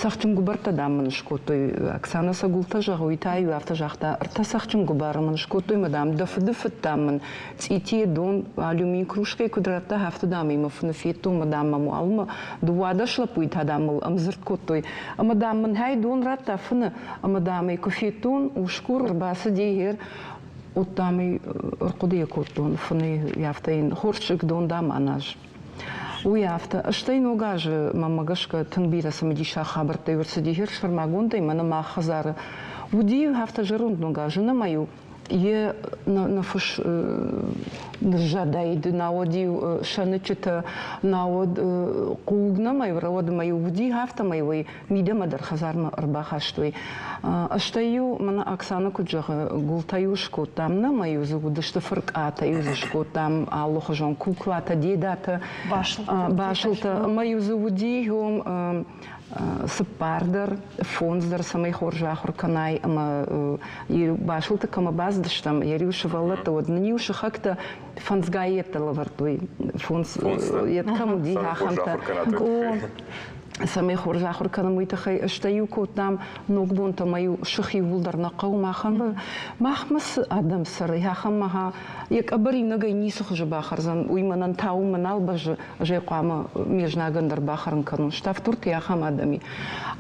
цӕхджын гуыбӕрттӕ, дам, мын скодтой. Оксана сӕ гуылтӕ зӕгъы, уый та-иу афтӕ загъта, ӕртӕ цӕхджын гуыбары мын скодтой, мӕ, дам, дӕ фыды фыд, дам, мын цъитийы дон алюмин кружкӕйы куыд радта, афтӕ, дам, ӕй мӕ фыны федтон, мӕ, дам, мӕм уалынмӕ 12 лӕппуйы та, дам, мыл ӕмдзырд кодтой. Ӕмӕ, дам, мын хӕй дон радта фыны, ӕмӕ, дам, ӕй куы федтон, усгур ӕрбацыди гъер, Уыдтам ӕй, ӕрхъуыды йӕ кодтон, фынӕй афтӕ йын хорз чызг дон, дам, аназ. Уый афтӕ. Стӕй ног азы, мӕнмӕ гӕсгӕ, тынг бирӕ цымыдисаг хабӕрттӕ ӕрцыди хӕрзсӕрмагондӕй мӕнӕ мах хӕдзары. Уыди афтӕ зӕронд ног азы, нӕ-ма-иу йе нӕ фыс ныззадаид, науӕд-иу сӕныччытӕ, науӕд хъуг нӕма-иу рауӕд ӕмӕ-иу уыди, афтӕмӕй-иу ӕй мидӕмӕ дӕр хӕдзармӕ ӕрбахастой. Стӕй-иу мӕнӕ Оксана куыд зӕгъы, гуылтӕ-иу скодтам, нӕма-иу дзы уыдысты фыркъатӕ-иу дзы скодтам, алыхуызон куклатӕ, дедатӕ, басылтӕ. Ӕмӕ-иу дзы уыди уым цыппар дӕр, фондз дӕр, цӕмӕй хорз ахуыр кӕнай ӕмӕ басылты кӕмӕ бацыдыстӕм, йӕ риу сывӕллӕттӕ, уӕд нын-иу сыхӕгтӕ фӕндзгай йедтӕ лӕвӕрдтой. Фондз йед кӕм уыди, ахӕмтӕ. Цӕмӕй хорз ахуыр кӕнӕм, уый тыххӕй. Стӕй-иу кодтам ногбонтӕ ӕмӕ-иу сых иууылдӕр нӕ хъӕуы махӕн. Махмӕ цы адӕм цӕры, ахӕм мӕ йӕ къӕбӕр иунӕгӕй ницы хуызы бахӕрдзӕн, уый мӕнӕн та уымӕ нал бӕззы, ӕз ӕй хъуамӕ ме знагӕн дӕр бахӕрын кӕнон. Ставддурты ахӕм адӕм и.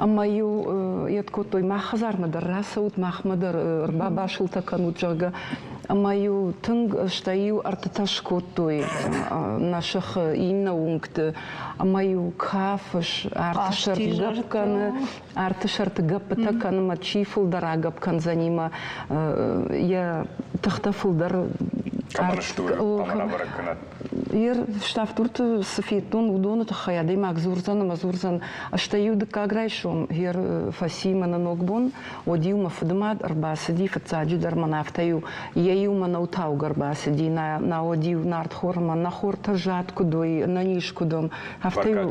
Ӕмӕ-иу йед кодтой, мах хӕдзармӕ дӕр рацӕут, махмӕ дӕр ӕрбабасылтӕ кӕнут, зӕгъгӕ. Ӕмӕ-иу тынг, стӕй-иу ӕртытӕ скодтой нӕ сыхы иннӕ уынгты. Ӕмӕ-иу кафыс, арты сӕрты гӕпп кӕны, арты сӕрты гӕппытӕ кӕны мӕ чи фылдӕр агӕпп кӕндзӕни мӕ йӕ тыхтӕ фылдӕр Ер ставдурты цы федтон, уыдоны тыххӕй адӕймаг дзурдзӕн ӕмӕ дзурдзӕн. Стӕй-иу дыккаг райсом ер фӕци мӕнӕ ногбон, уӕд-иу мӕ фыдымад ӕрбацыди, фыццаджыдӕр мӕн афтӕ-иу йӕ-иу мӕнӕу таугӕ ӕрбацыди, науӕд-иу нартхормӕ нӕ хортӕ зад куыд уой, ӕнӕниз куыд уӕм, афтӕ-иу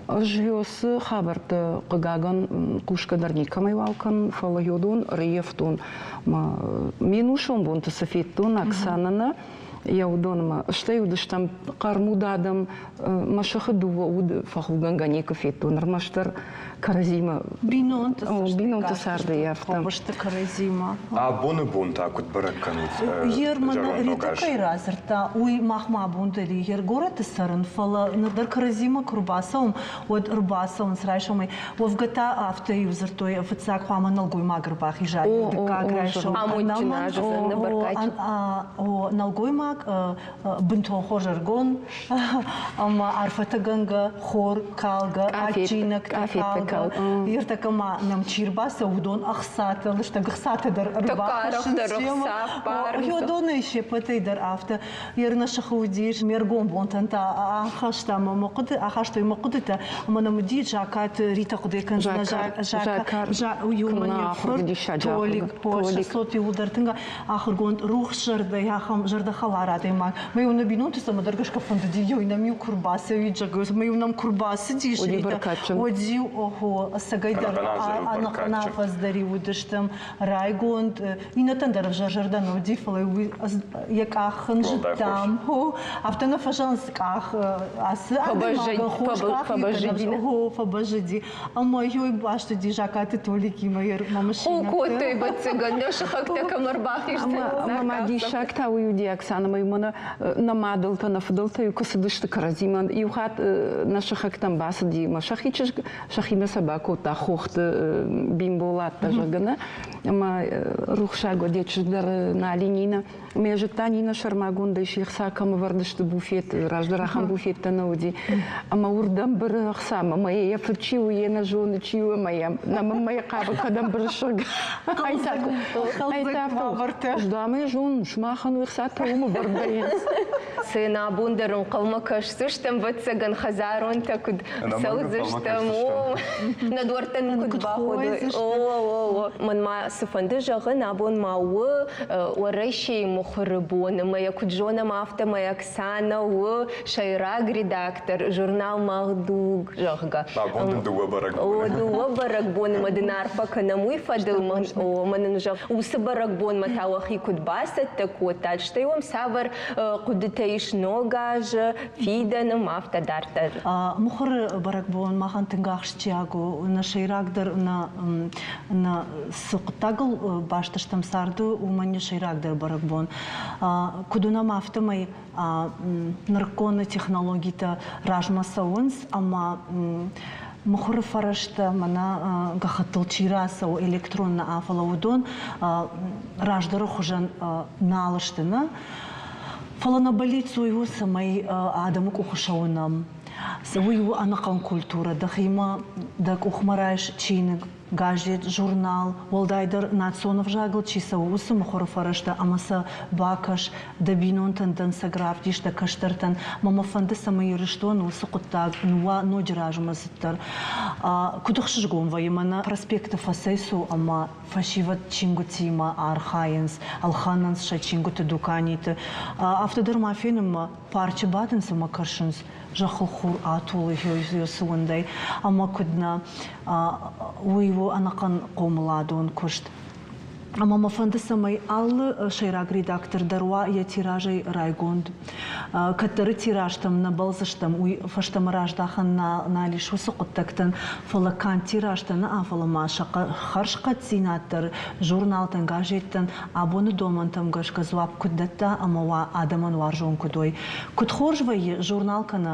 ӕз уыцы хабӕрттӕ, хъыгагӕн, хъусгӕ дӕр никӕмӕйуал кӕнын, фӕлӕ уыдон ӕрӕййӕфтон. Ме нусон бонты цы федтон Оксанӕ, йӕ уыдонмӕ. Стӕй уыдыстӕм хъӕрмуд адӕм. Мӕ сыхы дыууӕ уд фӕхугӕнгӕ никуы федтон, ӕрмӕстдӕр кӕрӕдзимӕ. Бинонты бинонты царды афтӕ. Хъуысты кӕрӕдзимӕ. Абоны бон та куыд бӕрӕг кӕнут? Ер мын Ритӕ кӕй радзырдта, уый махмӕ абон дӕр ер горӕты цӕрын, фӕлӕ ныр дӕр кӕрӕдзимӕ куы рбацӕуӕм, уӕд ӕрбацӕуынц райсомӕй. Уӕвгӕ та афтӕ-иу дзырдтой, фыццаг хъуамӕ нӕлгоймаг ӕрбахиза, дыккаг райсом. Амондджын азы О, нӕлгоймаг бынтон хорз ӕргон ӕмӕ арфӕтӕгӕнгӕ, хор калгӕ, адджинӕгтӕ калгӕ. Ертӕккӕ ма нӕм чи рбацӕуы, уыдон ӕхцатӕ, лыстӕг ӕхцатӕ дӕр ӕрбахӕссынц. Уыдонӕй се ппӕтӕй дӕр афтӕ. Ернӕ сыхы уыдис, ме ргом бонтӕн та ахаста мӕ хъуыды, ахастой мӕ хъуыдытӕ, ӕмӕ нӕм уыди Закаты Рита хъуыды кӕндзынӕ Закар, иумӕ фырт Толик, Толик иууылдӕр тынг ахуыргонд, рухсзӕрдӕ, ахӕм зӕрдӕхӕлар адӕймаг. Мӕ иу нӕ бинонты цӕмӕдӕр гӕсгӕ фӕндыди, иу нӕм-иу куы рбацӕуид, зӕгъгӕ, мӕ иу нӕм куы рбацыдис, уӕд-иу, охо, ӕцӕгӕйдӕр ӕнӕхъӕн афӕдз дӕр-иу уыдыстӕм райгонд. Иннӕтӕн дӕр ӕвзӕр зӕрдӕ нӕ уыди, фӕлӕ уый йӕ къах ын зыдтам. Афтӕ нӕ фӕзӕгъынц къах ацы адӕймагӕн хорз къах фӕбӕззыди. Ӕмӕ ёй баст уыди Закаты Толикимӕ йӕ Ху кодтой бӕццӕгӕн, нӕ сыхӕгтӕ кӕм ӕрбахизтӕн. Ӕмӕ ма диссаг та уый уыди, Оксана, ӕмӕ мӕнӕ нӕ мадӕлтӕ, нӕ фыдӕлтӕ-иу куы цыдысты кӕрӕдзимӕ, иу хатт нӕ сыхӕгтӕм бацыди мӕ сӕхи чызг, сӕхимӕ сӕ бакодта Хохты Бимболаттӕ, зӕгъгӕ, нӕ ӕмӕ рухсаг уӕд йӕ чызг дӕр Нали Нина. Ӕмӕ зыдта Нина сӕрмагондӕй се хца кӕм ӕвӕрд сты буфет, раздӕр ахӕм буфеттӕ нӕ уыди. Ӕмӕ уырдӕм быры ӕхца, ӕмӕ йӕ фыд чи у, йе нӕ зоны чи у, ӕмӕ йӕм нӕмынмӕ йӕ хъавы кӕдӕм быры Ждамӕ зонын, сымахӕн уе хцатӕ уым ӕвӕрд вӕййынц. Цы нӕ абон дӕр ӕнхъӕлмӕ кӕсдзыстӕм, ӕвӕццӕгӕн, хӕдзаронтӕ куыд цӕудзыстӕм, о, нӕ дуӕрттӕ нын куыд баходой. О, о, о, мӕнмӕ цы фӕнды зӕгъын, абон ма у Уӕрӕсейы мыхуыры бон, ӕмӕ йӕ куыд зонӕм, афтӕмӕй Оксана у сӕйраг редактор журнал «Мах дуг», зӕгъгӕ. Абон дын дыууӕ бӕрӕгбоны. О, дыууӕ бӕрӕгбоны мӕ дын арфӕ кӕнӕм уый фӕдыл, ӕмӕ нын зӕгъ, уыцы бӕрӕгбонмӕ та уӕхи куыд бацӕттӕ кодтат, стӕй уӕм цавӕр хъуыдытӕ ис ног азы, фидӕны, афтӕ дарддӕр. Мыхуыры бӕрӕгбон махӕн тынг ахсджиаг у. Нӕ сӕйрагдӕр нӕ нӕ цы хъуыддагыл баст стӕм царды, уымӕн йӕ сӕйрагдӕр бӕрӕгбон. Куыд уынӕм, афтӕмӕй нырыккон технологитӕ размӕ цӕуынц ӕмӕ мыхуыры фӕрӕзтӕ мӕнӕ гӕххӕттыл чи рацӕуы электрон нӕ, фӕлӕ уыдон раздӕры хуызӕн нал сты, нӕ? Фӕлӕ нӕ бӕллиц уый у, цӕмӕй адӕмы къухы сӕуынӕм. Уый у ӕнӕхъӕн культурӕ. Дӕхимӕ дӕ къухмӕ райс чиныг, газет, журнал, уӕлдайдӕр национ ӕвзагыл чи цӕуы, уыцы мыхуыры фӕрӕзтӕ ӕмӕ сӕ бакӕс, дӕ бинонтӕн дӕнцӕг равдис, дӕ кӕстӕртӕн. Мӕ мӕ фӕнды, цӕмӕй Ирыстоны уыцы хъуыддаг уа ноджы размӕцыддӕр. Куыд ӕхсызгон вӕййы, мӕнӕ проспекты фӕцӕйцу ӕмӕ фӕсивӕд чингуытимӕ архайынц, ӕлхӕнынц сӕ чингуыты дуканиты. Афтӕ дӕр ма фенынмӕ парчы бадынц ӕмӕ кӕсынц, зӕххыл хур атулы цы уындӕй ӕмӕ куыд нӕ, уый у ӕнӕхъӕн хъомыладон куыст. Ӕмӕ мӕ фӕнды, цӕмӕй алы сӕйраг редактор дӕр уа йӕ тиражӕй райгонд. Кӕддӕры тиражтӕм нӕ бӕлдзыстӕм, уый фӕстӕмӕ раздахӕн нал ис уыцы хъуыддӕгтӕн, фӕлӕ канд тиражтӕ нӕ, фӕлӕ ма сӕ хӕрзхъӕддзинад дӕр журналтӕн, газеттӕн абоны домӕнтӕм гӕсгӕ дзуапп куыд дӕтта ӕмӕ уа адӕмӕн уарзон куыд уой. Куыд хорз вӕййы журнал кӕнӕ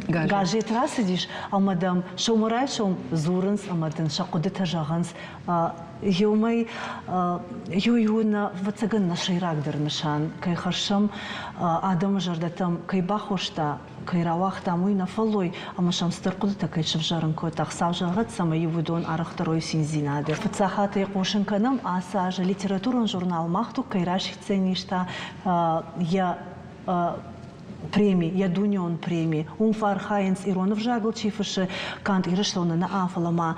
газет рацыдис ӕмӕ дӕм сӕумӕрайсом дзурынц ӕмӕ дын сӕ хъуыдытӕ зӕгъынц. Еумӕй еу нӕ, ӕвӕццӕгӕн, нӕ сӕйрагдӕр нысан, кӕй хӕссӕм, адӕмы зӕрдӕтӕм кӕй бахоста, кӕй рауагътам, уый нӕ фӕллой ӕмӕ сӕм цыдӕр хъуыдытӕ кӕй сӕвзӕрын кодта. Хуыцау зӕгъӕд, цӕмӕй уыдон арӕхдӕр уой циндзинады. Фыццаг хатт ӕй хъусын кӕнӕм, ацы аз литературон журнал «Мах дуг» кӕй расиддзӕнис та йӕ преми, йӕ дунеон преми. Уым фӕархайынц ирон ӕвзагыл чи фыссы, канд Ирыстоны нӕ, фӕлӕ ма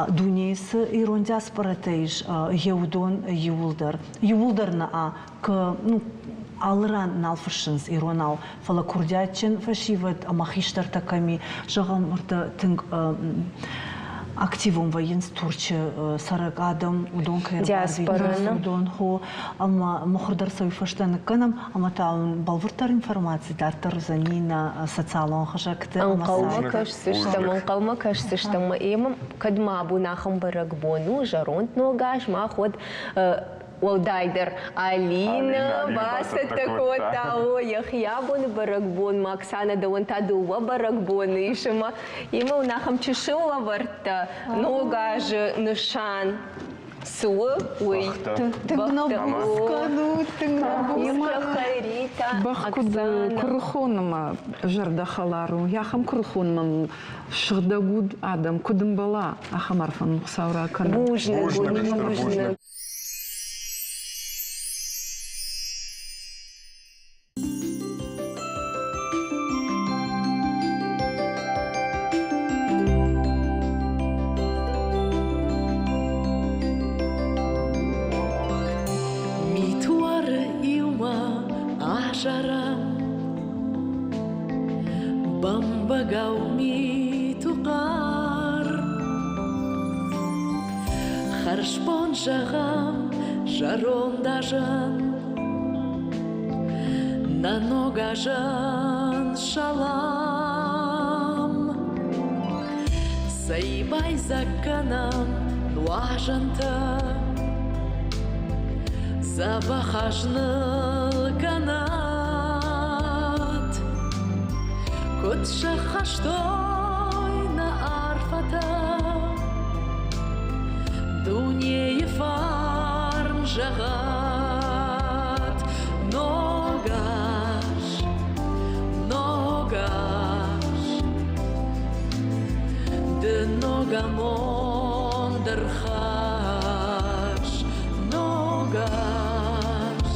дунейы цы ирон диаспоратӕ ис, йе уыдон иууылдӕр. Иууылдӕр нӕ, ну, алы ран нал фыссынц иронау, фӕлӕ курдиатджын фӕсивӕд ӕмӕ хистӕртӕ кӕм и, зӕгъӕм, тынг активон вӕййынц Турчы цӕрӕг адӕм, уыдон кӕй ӕрбарвитынц, уыдон хо ӕмӕ мыхуыр дӕр сӕ уый фӕстӕ ныккӕнӕм ӕмӕ та уын бӕлвырддӕр информаци дарддӕр уыдзӕни нӕ социалон хызӕгты. Ӕнхъӕлмӕ кӕсдзыстӕм, ӕнхъӕлмӕ кӕсдзыстӕм. Ӕмӕ кӕд ма абон ахӕм бӕрӕгбон у, зӕронд ног аз, мах уӕд уӕлдайдӕр Алинӕ бацӕттӕ кодта, о, йӕхи абоны бӕрӕгбонмӕ, Оксана, дӕуӕн та дыууӕ бӕрӕгбоны ис ӕмӕ имӕ уын ахӕм чысыл лӕвӕрттӕ, ног азы нысан цы у, уый. Тынг нӕ буц кӕнут, тынг нӕ буц. Бӕх куыд куырыхон ӕмӕ зӕрдӕхӕлар у, ахӕм куырыхон мӕм сыгъдӕг уд адӕм куыд ӕмбӕла, ахӕм арфӕ мын Хуыцау ракӕнӕд. Бузныг, бузныг. Мит уары иумӕ азарӕм, Бӕмбӕгау мит у хъарм. Хӕрзбон зӕгъӕм зӕронд азӕн, Нӕ ног азӕн салам. Цӕй байдзаг кӕнӕм нуазӕнтӕ, Дзӕбӕх аз ныл кӕнӕд. Куыд сӕххӕстой нӕ арфӕтӕ, Дунейы фарн зӕгъӕд, Ног аз, ног аз, Ды ног амонд ӕрхӕсс, Ног аз,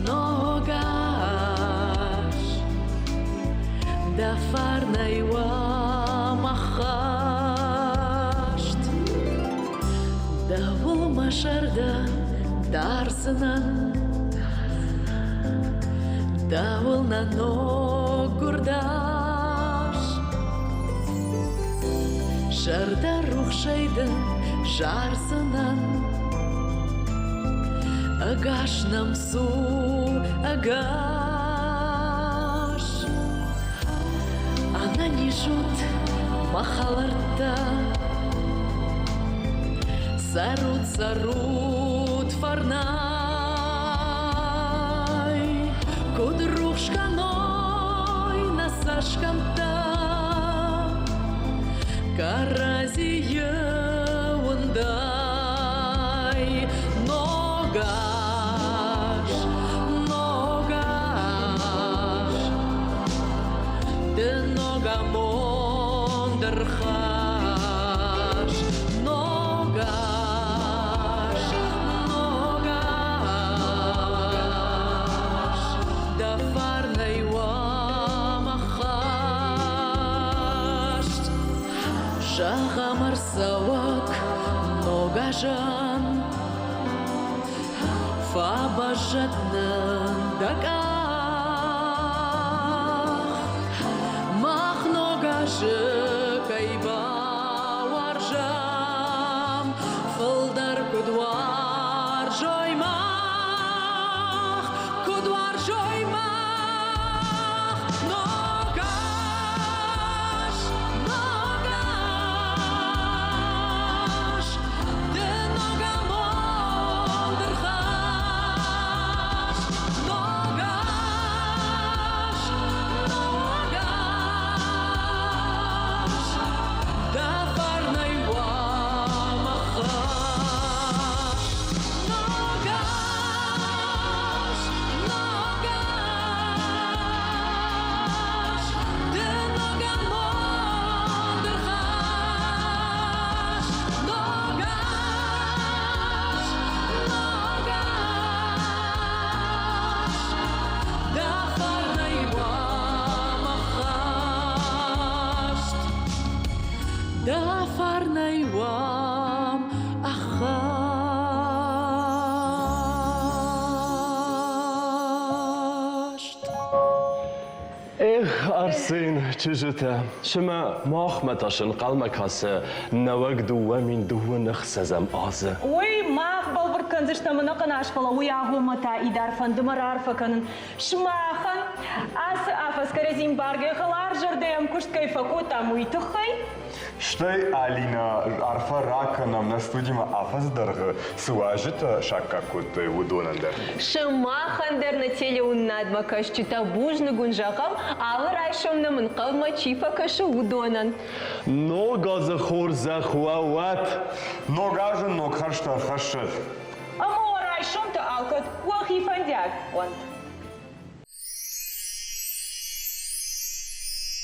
ног аз, Дӕ фарнӕй уӕм ӕххӕст. Дӕуыл мӕ зӕрдӕ дардзынӕн, Дӕуыл нӕ ноггуырд аз. Зӕрдӕ рухсӕй дын зардзынӕн, Ӕгас нӕм цу, ӕгас. Ӕнӕниз ут, мӕ хӕлӕрттӕ, Цӕрут, цӕрут фӕрнӕй. Куыд рухс кӕной нӕ цӕсгӕмттӕ, Кӕрӕдзийы уындӕй. Ног аз, ног аз. амонд ӕрхӕсс. Ног аз, ног аз, дӕ фарнӕй уӕм ӕххӕст. Зӕгъӕм, ӕрцӕуӕг ног азӕн Фӕбӕззӕд нын дӕ къах. Мах ног азы кӕй бауарзӕм, Фылдӕр куыд уарзой мах, куыд уарзой мах. Ног аз, ног аз, ды ног амонд ӕрхӕсс. Ног аз, ног аз, дӕ фарнӕй уа ӕххӕст. Ног аз, ног аз, ды ног амонд ӕрхӕсс. Ног аз, ног аз, дӕ фарнӕй уа ӕххӕст. Дӕ фарнӕй уӕм ӕххӕст. Эх, Арсен, чызджытӕ, цымӕ махмӕ та сӕнхъӕлмӕ кӕсы нӕуӕг 2026 азы? Уый мах бӕлвырд кӕндзыстӕм ӕнӕхъӕн аз, фӕлӕ уый агъоммӕ та идар фӕнды мӕ раарфӕ кӕнын сымахӕн. Ацы афӕдз кӕрӕдзи мбаргӕ хӕларзӕрдӕ ӕмкуыст кӕй фӕкодтам, уый тыххӕй. Стӕй, Алинӕ, арфӕ ракӕнӕм, нӕ студимӕ афӕдзы дӕргъы цы уазджытӕ саккаг кодтой, уыдонӕн дӕр. Сымахӕн дӕр нӕ телеуынынадмӕ кӕсджытӕ бузныг уын зӕгъӕм, алы райсом нӕм ӕнхъӕлмӕ чи фӕкӕсы, уыдонӕн. Ног азы хорзӕх уӕ уӕт! Ног азы ног хӕрзтӕ ӕрхӕссӕд! Ӕмӕ уӕ райсомты алкӕд уӕхи фӕндиаг уӕнт!